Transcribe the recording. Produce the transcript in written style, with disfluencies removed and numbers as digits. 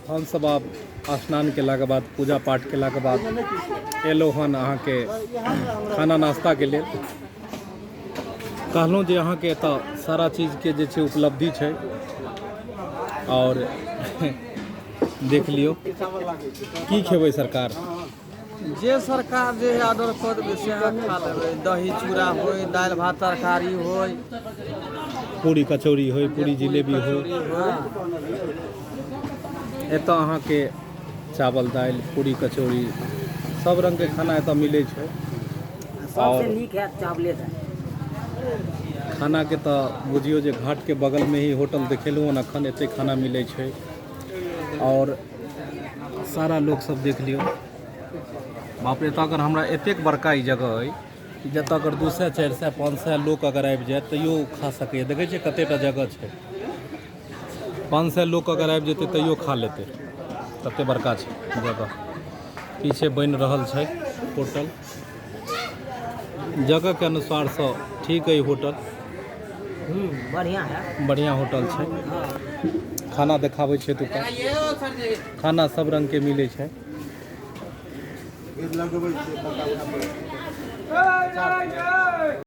हमसब आब स्नान केलाके बाद पूजा पाठ केलाके बाद एलहुँ हन अहाँके खाना नाश्ताके लेल। कहलहुँ जे अहाँके एतऽ सारा चीजके जे छै उपलब्धि छै। आओर देख लियौ की खेबै सरकार। जे सरकार जे ऑर्डर कऽ देबै से अहाँ खा लेबै। दही चूड़ा होय, दालि भात तरकारी होय, पूरी कचौड़ी होय, पूरी जिलेबी होय। एतऽ अहाँके चावल दालि पूरी कचौड़ी सब रङ्गके खाना एतऽ मिलै छै। सबसे नीक है चावले दालि। खानाके तऽ बुझियौ जे घाटके बगलमे ही होटल देखेलहुँ हन, अखन एते खाना मिलै छै। आओर सारा लोक सब देख लियौ। बाप रे, एतऽ अगर हमरा एतेक बड़का ई जगह अइ कि जतऽ अगर 200 400 500 लोक अगर आबि जायत तैयो खा सकैए। देखै छियै कतेटा जगह छै, 500 लोक अगर आबि जेतै तैयो खा लेतै, तते बड़का छै जगह। पीछे बनि रहल छै होटल, जगहके अनुसारसँ ठीक अइ होटल। बढ़िया है, बढ़िया होटल छै। खाना देखाबै छै एतुका खाना सब रङ्गके मिलै छै।